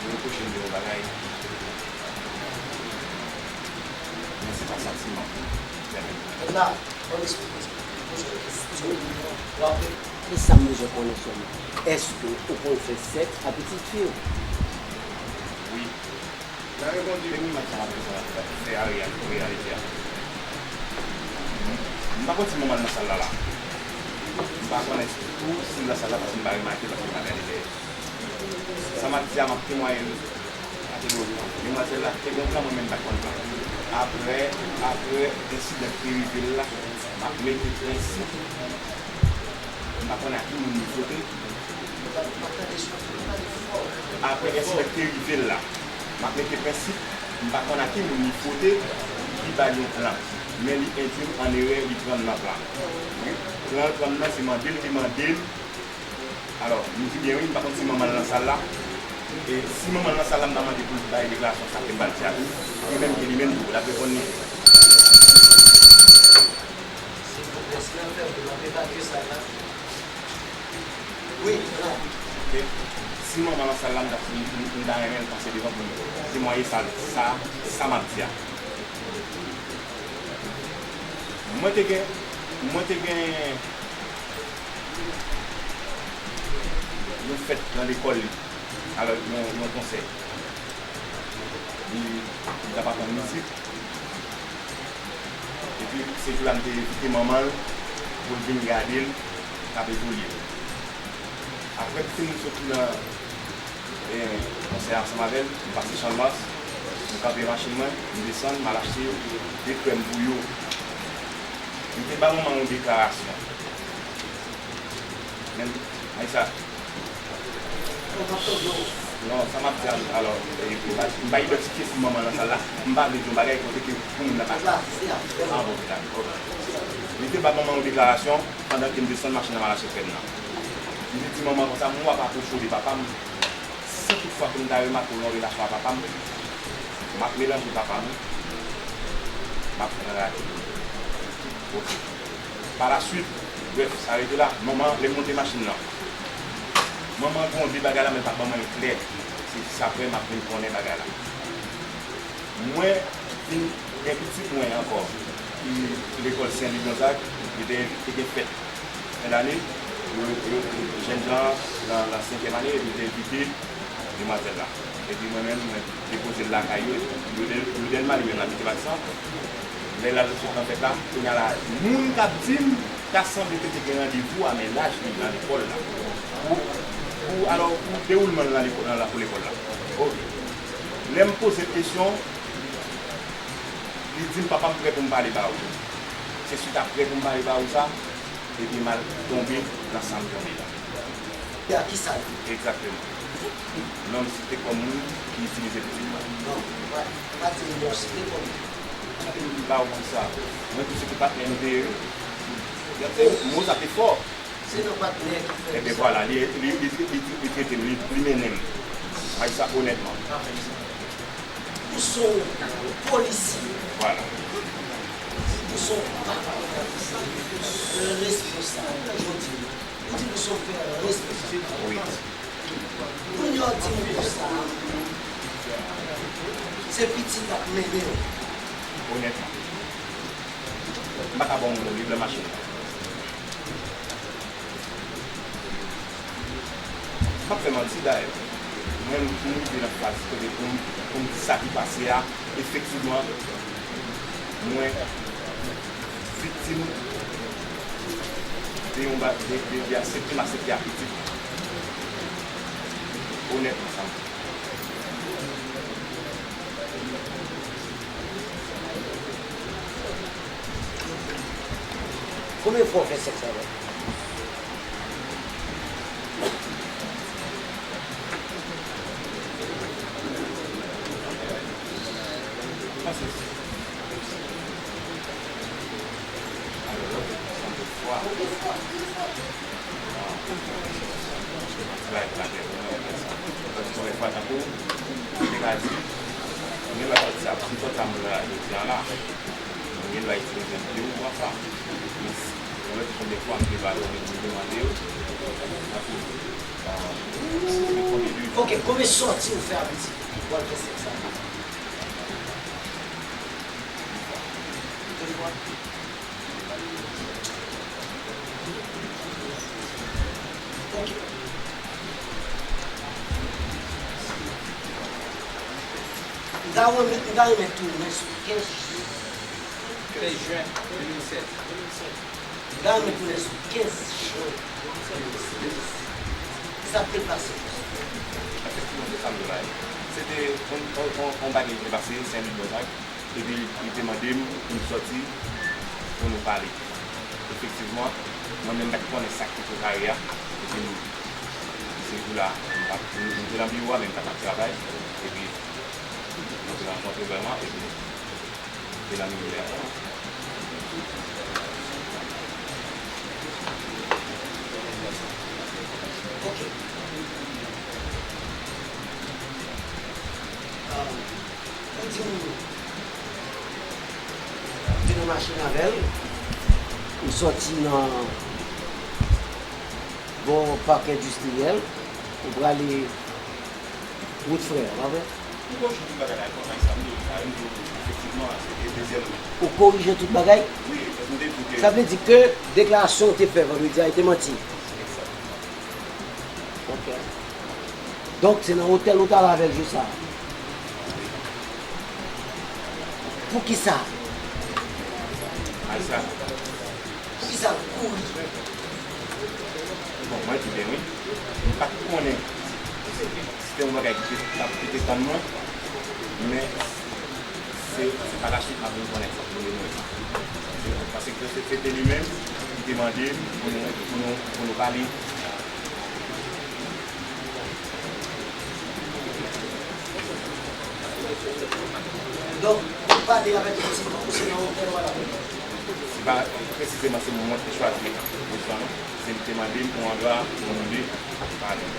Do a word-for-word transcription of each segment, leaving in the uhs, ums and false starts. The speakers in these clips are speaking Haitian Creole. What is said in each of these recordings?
Yo repwoche m de yon bagay, men se pa santiman. Fè menm. Mèt la, ban m eksplike, poze yon kesyon. W ap... E sa m bezwen konnen sèlman, èske ou konn fè sèks ak pitit fi w? Wi. Nan reponn li, men match sa m ap fè a, fè a real-, reyalite a. M pa konn si manman l nan sal la la. M pa konnen tou si l nan sal la paske m pa remake, paske m pa gade dèyè. Sa m ap di a, m ap temwaye wi. Kategorikman. Demwazèl la te gen plan, mwen menm m pa t konn plan. Apre, apre ensidan ki te rive l la, m ap mete prensip. M pa konn a ki moun li fwote. Apre ensidan ki te rive l la, m ap mete prensip, m pa konn a ki moun li fwote, li ba l yon plan. Men li endui m an erè, li pran m nan plan. Wi. Plan l pran m nan, se mande l te mande m. Alò, m di byen wi, m pa konn si manman l nan sal la. E si manman l nan sal la, m ta mande pou l bay deklarasyon sa ke m pral di a tou. Li menm, li menm tou, l ap reponn li. Silvouplè, silvouplè, w ap evalye sa la. Wi, la. Ok. Si manman nan sal la, m ta, m, m, m ta renmen l pase devan pou m temwaye sa, sa, sa m ap di a. Mwen te gen, mwen te gen yon fèt nan lekòl li. Alò, yon, yon konsè. Li, li t ap aprann mizik. Epi, se jou la m te envite manman l pou l vin gade l k ap evolye. Apre m fin soti nan, e, konsè a ansanm avè l, m pase Channmas, m kanpe machin mwen, m desann, m al achte de krèm pou yo. M te ba manman yon deklarasyon. Men, Aisa. Non, sa m ap di a, alò, e, m pa, m pa idantifye si manman nan sal la, m pa vle di yon bagay kote ke pou moun nan pa... Ah, bon, dakò. Li te ba manman yon deklarasyon pandan ke m desann machin nan, m al achte krèm nan. Li te di manman konsa, "Mwen w ap apwoche w de papa m. Si toutfwa ke m ta remake w nan relasyon a papa m, m ap melanje papa m, m ap fè bagay avè w." Ok. Pa la swit, brèf, sa rete la. Manman, lè m monte machin nan, manman gronde bagay la, men l pa ban mwen l klè. Se, se apre m ap vin konnen bagay la. Mwen vin gen pitit mwen ankò, ki lekòl Sen Lwi Gonzag, li te, te gen fèt fen dane, yo, yo, jènjan nan, nan senkyèm ane, epi te envite demwazèl la. Epi mwen menm, mwen depoze l lakay yo, epi Loudè-, Loudèlma li menm l abite Baksan. Lè l al sot nan fèt la, kounye a la, moun k ap di m, ta sanble ke te gen randevou a mennaj li nan lekòl la. Pou, pou, alò, pou dewoulman l nan lekò-, nan lakou lekòl la. Ok. Lè m poze l kesyon, li di m, "Papa m prè pou m pale ba ou." Se swit a "prè pou m pale ba ou" sa, epi m al tonbe nan sa m tonbe la. E a kisa l ye? Egzakteman. Non, m site kòm moun ki itilize pitit mwen. Non, pa, pa di non, site kòm moun. M ba ou kisa? Mwen tou se te patnè nou te ye wi. Gade, mo sa te fò. Se nan patnè ki fè... Ebyen vwala, li, li, li, li, li, li trete m, li, li mennen m. Bay sa onètman. Ou se yon polisye. Vwala. Ou se yon papa. Responsab, jodi. Ou di ou se yon pè responsab. Wi. Kounye a w di m konsa, se pitit l ap mennen w. Onètman. M pa ka ba w moun li nan machin nan. M p ap fè manti dayè. Mwen, m rive nan faz kote pou m, pou m di sa ki pase a, efektivman, mwen viktim de yon ba-, de, de, de aksepte m aksepte ak pitit mwen. Onètman, sa m di. Konbyen fwa w fè sèks avè l? Pase. Alò, lòt sanble fwa. Ti bagay pou lapriyè pou mwen, ou fè sa. Paske konbyen fwa tankou, m te ka di, m gen dwa sòti sa, m sòti sa moun nan jodi a la. M gen dwa itilize vye ou pran sa. Men, ou wè konbyen fwa m te ba yo, m te mande yo, tankou, Ok, konbyen sòti ou fè a Piti pou al fè sèks avè l? De fwa. Ok. M ta renmen, m ta renmen tounen sou kenz jen. Kenz jen de mil sèz. M ta renmen tounen sou kenz jen de mil sèz. Sa k te pase? Efektivman, se sa m di w la. Se te yon, yon, yon, yon bagay ki te pase, Senlwi Gonzag. Epi li te mande m pou m sòti pou nou pale. Efektivman, mwen menm m pa t konnen sa k te prekare a. Epi m, se jou la, m pa t, m te nan biwo a, men m pa t ap travay. Epi nou te rankontre vrèman, epi nou te nan nivo telefòn. Ok. Pou di m, m te nan machin avè l, m sòti nan bò pak endistriyèl, m prale wout Frè a, pa vre? M konn tout bagay la, konn sa m di w sa, m di w, efektivman, se te dezyèm. Ou korije tout bagay? Wi, paske m te di w ke. Sa vle di ke deklarasyon w te fè vandredi a, e te manti? Egzakteman. Ok. Donk, se nan otèl ou t al avè l jou sa a? Poukisa? Al sa. Poukisa l kouri? Bon, mwen di byen wi. M pa t konnen si se te yon bagay ki te, ki te tann mwen, men se, se pa la suite m ap vin konnen sa pou mwen. Paske se, se te li menm ki te mande m pou nou, pou nou, pou nou pale. Donk, ou pale avèk Pitit ou se nan otèl ou al avè l? Se pa presizeman se mwen ki chwazi pozisyon an, se li te mande m yon andwa pou nou de pale.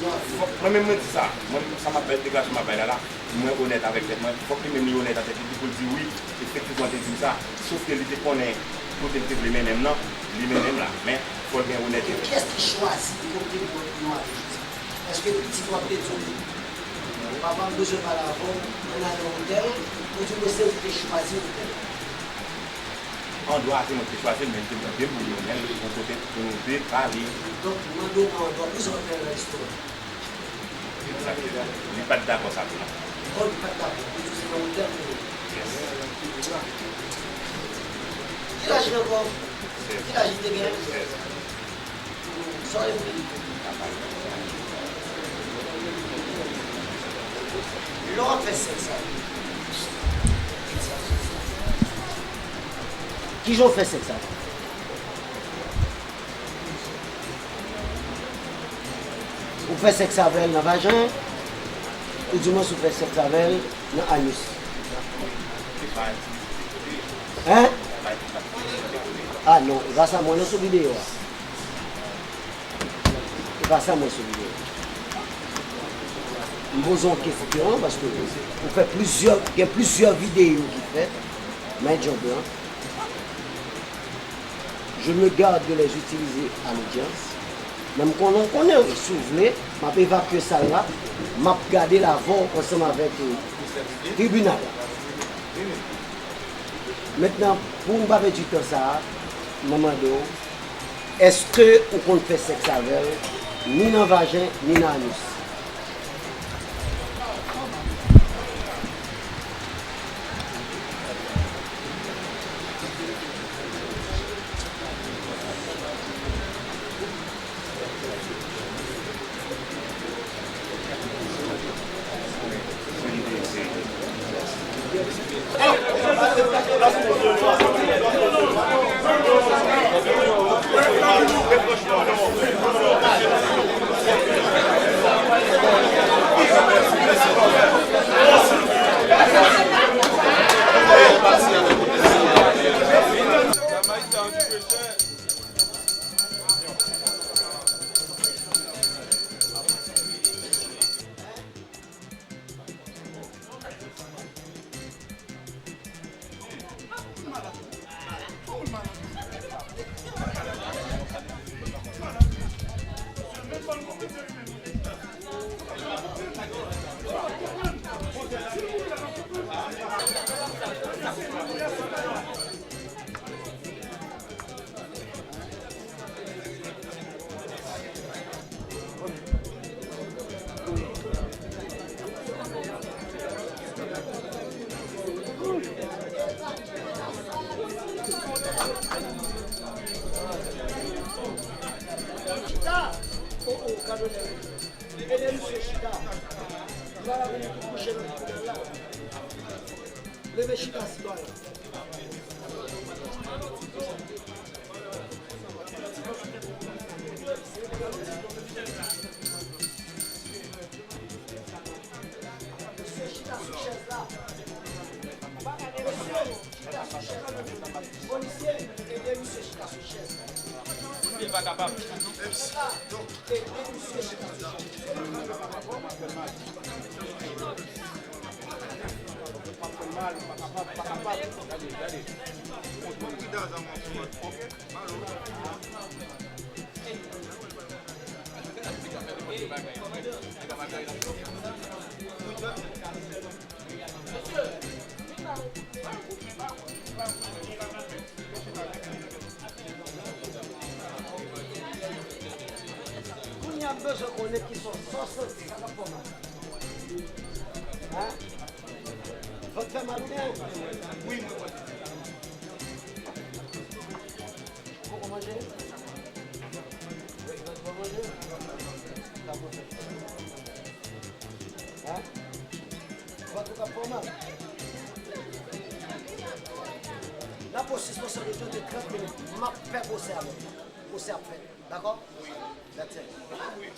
Fòk, mwen menm mwen di sa, mwen menm sa m ap bay, deklarasyon m ap bay la la, mwen onèt avèk tèt mwen, fòk li menm li onèt avèk tèt li pou l di wi, efektivman te di m sa, sof ke li te konnen kote l te vle mennen m nan, li mennen m la, men fò l gen onètete. Kiyès ki chwazi kote pou nou ale jodi? Èske Pitit w ap te di w, papa m bezwen pale avè w, ann ale nan otèl, oubyen se ou ki te chwazi otèl? Andwa a se mwen ki te chwazi l, men li te mande m pou l mennen l yon kote pou nou de pale. Donk, li mande w yon andwa, poukisa w te al nan restoran? Egzakteman. Li pa t dakò sa tou non. Oh, li pa t dakò. Li di w se nan otèl pou nou. Yes. Ki laj li ankò? Sèz. Ki laj li te gen? Sèz. Sa w vle pou li? Lè w ap fè sèks avè l, kijan w fè sèks avè l? Ou fè sèks avè l nan vajen, oudimwens ou fè sèks avè l nan anis? Hein? Ah non, e pa sa m wè nan sou videyo a. E pa sa m wè sou videyo a. M poze yon kesyon, paske ou fè plizyè, gen plizyè videyo ki fèt, men djòb lan. Je me garde de les utiliser à l'audience. Men m konnen w konnen, si w vle, m ap evakye sal la, m ap gade l avè w ansanm avèk, eh, tribinal la. Mentnan, pou n pa pèdi tan sa a, mwen mande w, èske ou konn fè sèks avè l, ni nan vajen, ni nan anis? Ede misye chita. Li pa ka vin kouche nan tribinal la. Leve chita, sitwayen. Mesye chita sou chèz la. Mesye chita sou chèz la. Polisye, ede misye chita sou chèz la. Li pa kapab. Ede misye chita sou chèz la. Kounye a, m bezwen konnen ki sòs, sòs, sa k ap fè w mal. Hein? Vant fè mal ou byen? Wi, mwen vant. Poko manje? Poko manje? Sa bon. Hein? Vant ou k ap fè w mal? N ap pran sispansyon de trant minit. M ap fè pwosè avè w. Pwosè ap fèt. Dakò? That's it.